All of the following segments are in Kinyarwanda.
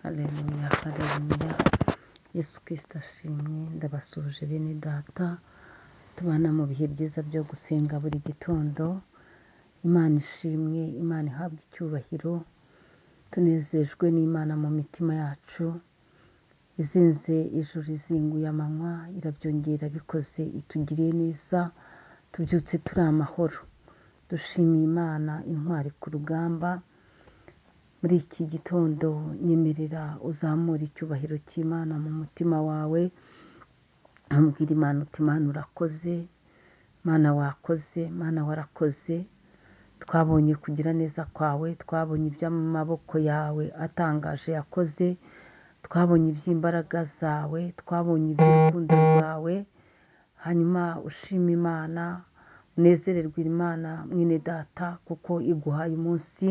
Haleluya, haleluya. Yesu Kristo ashimwe, ndabasuhuje bene data, tubana mu bihe byiza byo gusenga buri gitondo. Imana ishimwe, Imana ihabwe icyubahiro, tunezejwe n'Imana mu mitima yacu, izinze ijuru izinguye amanywa, irabyongera bikoze, itugiriye neza, tubyutse turi amahoro. Dushimiye Imana intwari ku rugamba. Muri iki gitondo nyemerera uzamure icyubahiro cy'Imana mu mutima wawe, ubwira Imana uti Mana urakoze, Mana wakoze, Mana warakoze, twabonye kugira neza kwawe, twabonye iby'amaboko yawe atangaje yakoze, twabonye iby'imbaraga zawe, twabonye iby'urukundo rwawe. Hanyuma ushima Imana, unezererwe Imana mwene data, kuko iguhaye umunsi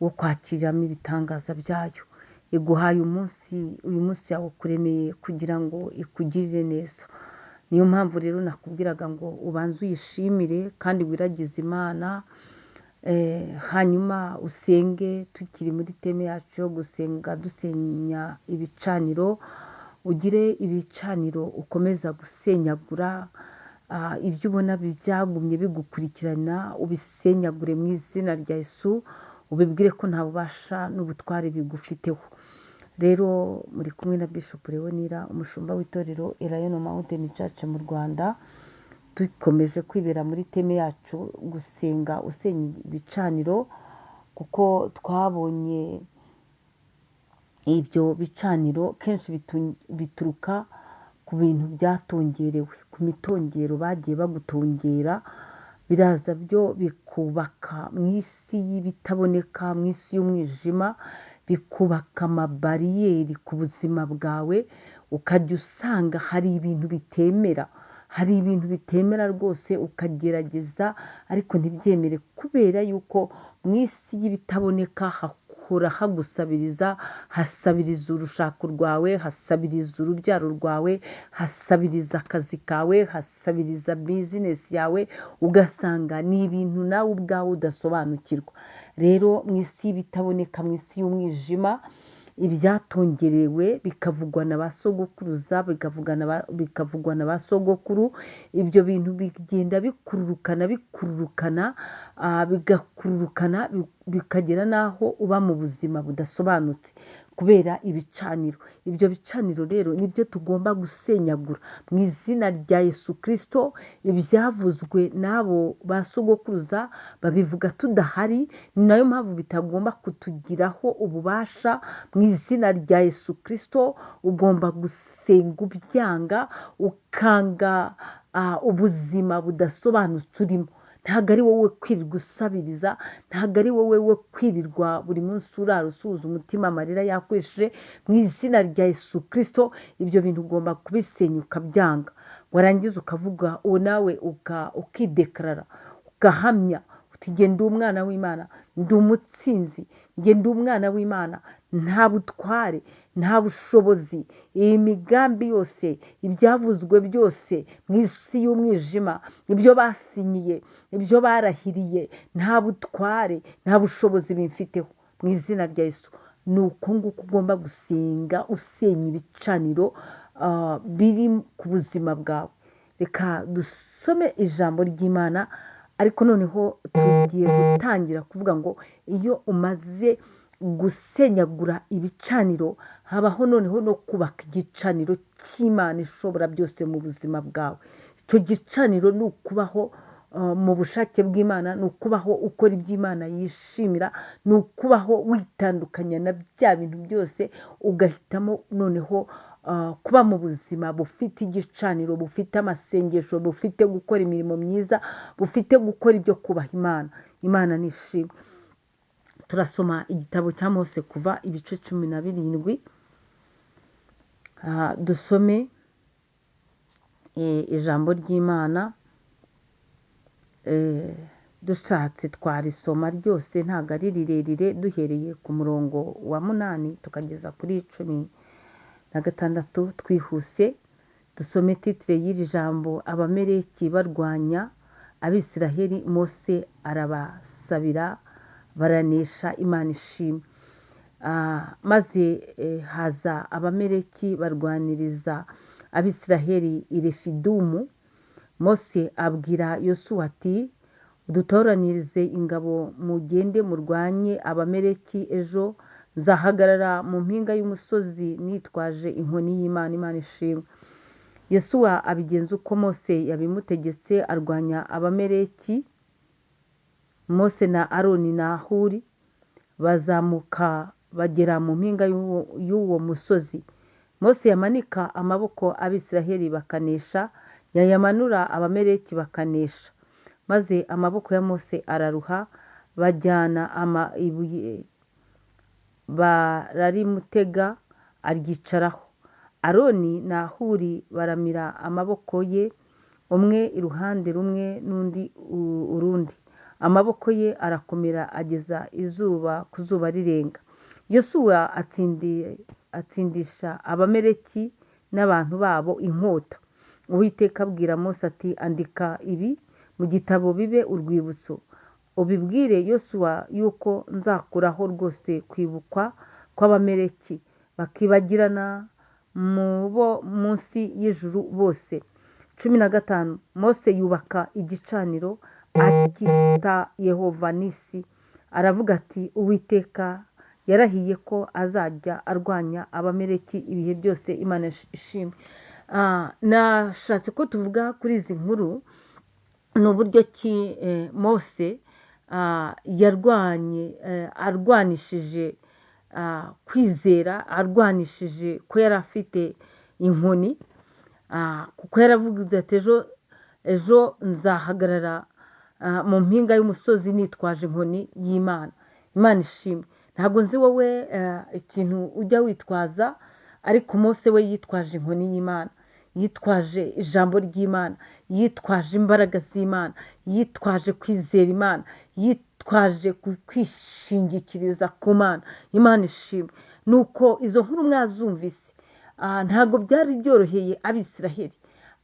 wo kwakiriramo ibitangaza byayo. Iguhaye umunsi, uyu munsi yawukuremeye kugira ngo ikugirire neza. Niyo mpamvu rero nakubwiraga ngo ubanze uyishimire kandi wiragize Imana, hanyuma usenge. Tukiri muri teme yacu yo gusenga dusenya ibicaniro, ugire ibicaniro ukomeza gusenyagura, ibyo ubona byagumye bigukurikirana ubisenyagure mu izina rya Yesu, ubibwire ko nta bubasha n'ubutware bigufiteho. Rero muri kumwe na Bishop Leonira, umushumba w'itorero Elayono Mountain Church mu Rwanda. Dukomeje kwibera muri teme yacu gusenga usenya ibicaniro, kuko twabonye ibyo bicaniro kenshi bituruka ku bintu byatongerewe, ku mitongero bagiye bagutongera, biraza byo bikubaka mu isi y'ibitaboneka, mu isi y'umwijima, bikubaka amabariyeri ku buzima bwawe, ukajya usanga hari ibintu bitemera, hari ibintu bitemera rwose, ukagerageza ariko ntibyemere, kubera yuko mu isi y'ibitaboneka hakora hagusabiriza, hasabiriza urushako rwawe, hasabiriza urubyaro rwawe, hasabiriza akazi kawe, hasabiriza bizinesi yawe, ugasanga ni ibintu nawe ubwawe udasobanukirwa. Rero mu isi y'ibitaboneka, mu isi y'umwijima, ibyatongerewe bikavugwa na ba sogokuruza, bikavugwa na ba sogokuru, ibyo bintu bigenda bikururukana, bikururukana, bigakururukana, bikagera n'aho uba mu buzima budasobanutse kubera ibicaniro. Ibyo bicaniro rero nibyo tugomba gusenyagura mu izina rya Yesu Kristo. Ibyavuzwe n'abo ba sogokuruza babivuga tudahari, ni nayo mpamvu bitagomba kutugiraho ububasha mu izina rya Yesu Kristo. Ugomba gusenga ubyanga, ukanga ubuzima budasobanutse urimo. Ntabwo ari wowe kwirirwa usabiriza, ntabwo ari wowe we kwirirwa buri munsi urara usuhuza umutima amarira yakwishe. Mu izina rya Yesu Kristo ibyo bintu ugomba kubisenya ukabyanga, warangiza ukavuga uwo nawe ukidekarara, ugahamya uti nge ndi umwana w'Imana, ndi umutsinzi, nge ndi umwana w'Imana, nta butware, nta bushobozi, iyi migambi yose, ibyavuzwe byose mu isi y'umwijima, ibyo basinyiye, ibyo barahiriye, nta butware, nta bushobozi bimfiteho mu izina rya Yesu. Ni uko nguko ugomba gusenga usenya ibicaniro biri ku buzima bwawe. Reka dusome ijambo ry'Imana, ariko noneho tugiye gutangira kuvuga ngo iyo umaze gusenyagura ibicaniro, habaho noneho no kubaka igicaniro cy'Imana ishobora byose mu buzima bwawe. Icyo gicaniro ni ukubaho mu bushake bw'Imana, ni ukubaho ukora ibyo Imana yishimira, ni ukubaho witandukanya na bya bintu byose, ugahitamo noneho kuba mu buzima bufite igicaniro, bufite amasengesho, bufite gukora imirimo myiza, bufite gukora ibyo kubaha Imana. Imana nishimwe. Turasoma igitabo cya Mose kuva ibice 17, dusome ijambo ry'Imana. Dushatse twarisoma ryose, ntabwo ari rirerire, duhereye ku murongo wa 8 tukageza kuri 16 twihuse. Dusome titire y'iri jambo: Abameleki barwanya Abisiraheli, Mose arabasabira baranesha. Imana ishimwe. Maze haza Abameleki barwaniriza Abisiraheli i Refidimu. Mose abwira Yosuwa ati: "Udutoranirize ingabo mugende murwanye Abameleki, ejo nzahagarara mu mpinga y'umusozi nitwaje inkoni y'Imana." Imana ishimwe. Yosuwa abigenza uko Mose yabimutegetse, arwanya Abameleki. Mose na Aroni na Huri bazamuka bagera mu mpinga y'uwo musozi. Mose yamanika amaboko Abisiraheli bakanesha, yayamanura Abameleki bakanesha. Maze amaboko ya Mose araruha, bajyana ibuye bararimutega aryicaraho. Aroni na Huri baramira amaboko ye, umwe iruhande rumwe n'undi urundi. Amaboko ye arakomera ageza izuba ku zuba rirenga. Yosuwa atsindisha Abameleki n'abantu babo inkota. Uwiteka abwira Mose ati: "Andika ibi mu gitabo bibe urwibutso, ubibwire Yosuwa yuko nzakuraho rwose kwibukwa kw'Abameleki, bakibagirana mu bo munsi y'ijuru bose." 15 Mose yubaka igicaniro akita Yehova Nisi, aravuga ati: "Uwiteka yarahiye ko azajya arwanya Abameleki ibihe byose." Imana ishimwe. Nashatse ko tuvuga kuri izi nkuru, ni uburyo ki Mose yarwanye, arwanishije kwizera, arwanishije ko yari afite inkoni, kuko yaravuze ati: "Ejo nzahagarara mu mpinga y'umusozi nitwaje inkoni y'Imana." Imana ishimwe. Ntabwo nzi wowe ikintu ujya witwaza, ariko Mose we yitwaje inkoni y'Imana, yitwaje ijambo ry'Imana, yitwaje imbaraga z'Imana, yitwaje kwizera Imana, yitwaje kwishingikiriza ku Mana. Imana ishimwe. Nuko izo nkuru mwazumvise, ntabwo byari byoroheye Abisiraheli,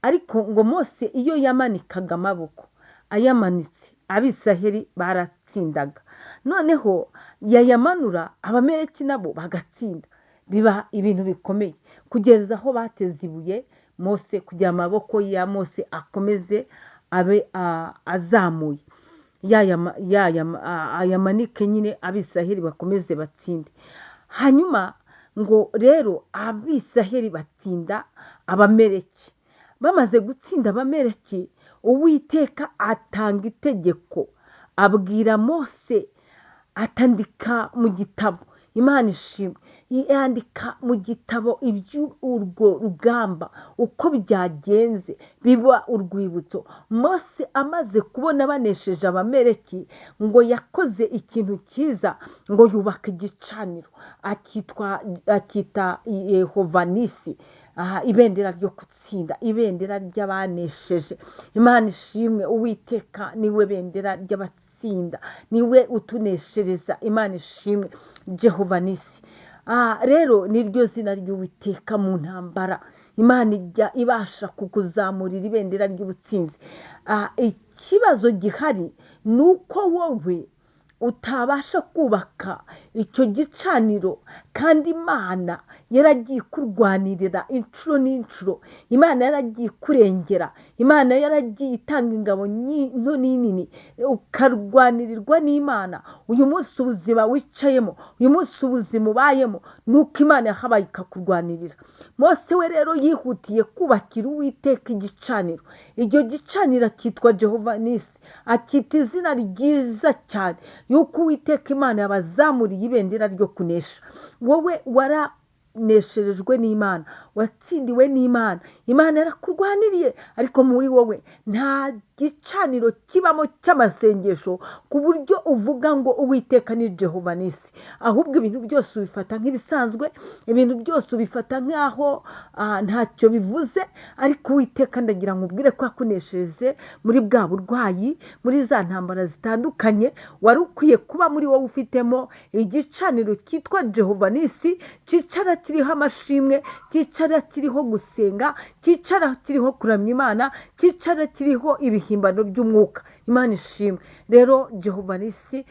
ariko ngo Mose iyo yamanikaga amaboko, ayamanitse, Abisiraheli baratsindaga. Noneho yayamanura, Abameleki nabo bagatsinda. Biba ibintu bikomeye kugeza aho bateze ibuye Mose kugira amaboko ya Mose akomeze abe azamuye, ayamanike nyine, Abisiraheli bakomeze batsinde. Hanyuma ngo rero Abisiraheli batsinda Abameleki. Bamaze gutsinda Abameleki, Uwiteka atanga itegeko, abwira Mose atandika mu gitabo. Imana ishimwe. Yandika mu gitabo iby'urwo rugamba uko byagenze, biba urwibutso. Mose amaze kubona banesheje Abameleki, ngo yakoze ikintu cyiza, ngo yubaka igicaniro akita Yehova Nisi, ibendera ryo gutsinda, ibendera ry'abanesheje. Imana ishimwe. Uwiteka niwe bendera ry'abatsinda, niwe utuneshereza. Imana ishimwe. Jehova Nisi. Rero niryo zina ry'Uwiteka mu ntambara. Imana ijya ibasha kukuzamurira ibendera ry'ubutsinzi. Ikibazo gihari ni uko wowe utabasha kubaka icyo gicaniro, kandi Imana yaragiye ikurwanirira inshuro n'inshuro, Imana yaragiye ikurengera, Imana yaragiye itanga ingabo nto n'inini, ukarwanirirwa n'Imana. Uyu munsi ubuzima wicayemo, uyu munsi ubuzima ubayemo, ni uko Imana yahabaye ikakurwanirira. Mose we rero yihutiye kubakira Uwiteka igicaniro. Icyo gicaniro cyitwa Jehova Nisi, akita izina ryiza cyane yuko Uwiteka Imana yabazamuriye ibendera ryo kunesha. Wowe waranesherejwe n'Imana, watsindiwe n'Imana, Imana yarakurwaniriye, ariko muri wowe nta gicaniro kibamo cy'amasengesho ku buryo uvuga ngo Uwiteka ni Jehova Nisi. Ahubwo ibintu byose ubifata nk'ibisanzwe, ibintu byose ubifata nk'aho ntacyo bivuze, ariko Uwiteka ndagira ngo ubwire ko yakunesheje muri bwa burwayi, muri za ntambara zitandukanye, wari ukwiye kuba muri wowe ufitemo igicaniro cyitwa Jehova Nisi, cyicara kiriho amashimwe, cyicara kiriho gusenga, cyicara kiriho kuramya Imana, cyicara kiriho ibihimbano by'umwuka. Imana ishimwe. Rero Jehova Nisi,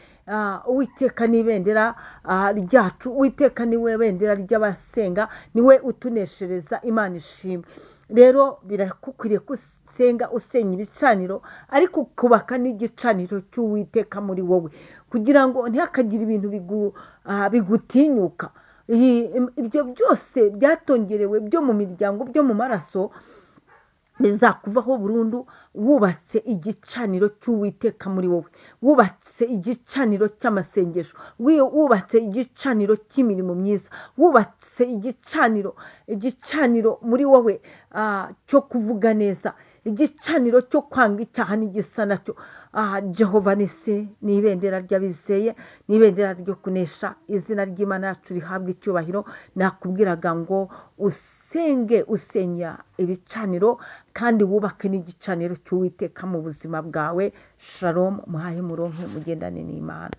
Uwiteka ni ibendera ryacu, Uwiteka niwe bendera ry'abasenga, niwe utuneshereza. Imana ishimwe. Rero birakukwiriye ko usenga usenya ibicaniro, ariko ukubaka n'igicaniro cy'Uwiteka muri wowe, kugira ngo ntihakagire ibintu bigutinyuka. Ibyo byose byatongerewe byo mu miryango, byo mu maraso, bizakuvaho burundu wubatse igicaniro cy'Uwiteka muri wowe, wubatse igicaniro cy'amasengesho, wubatse igicaniro cy'imirimo myiza, wubatse igicaniro muri wowe cyo kuvuga neza, igicaniro cyo kwanga icyaha n'igisa nacyo. Jehova Nisi ni ibendera ry'abizeye, ni ibendera ryo kunesha. Izina ry'Imana yacu rihabwa icyubahiro. Nakubwiraga ngo usenge usenya ibicaniro kandi wubake n'igicaniro cy'Uwiteka mu buzima bwawe. Shalom, muhahe muronke, mugendane n'Imana.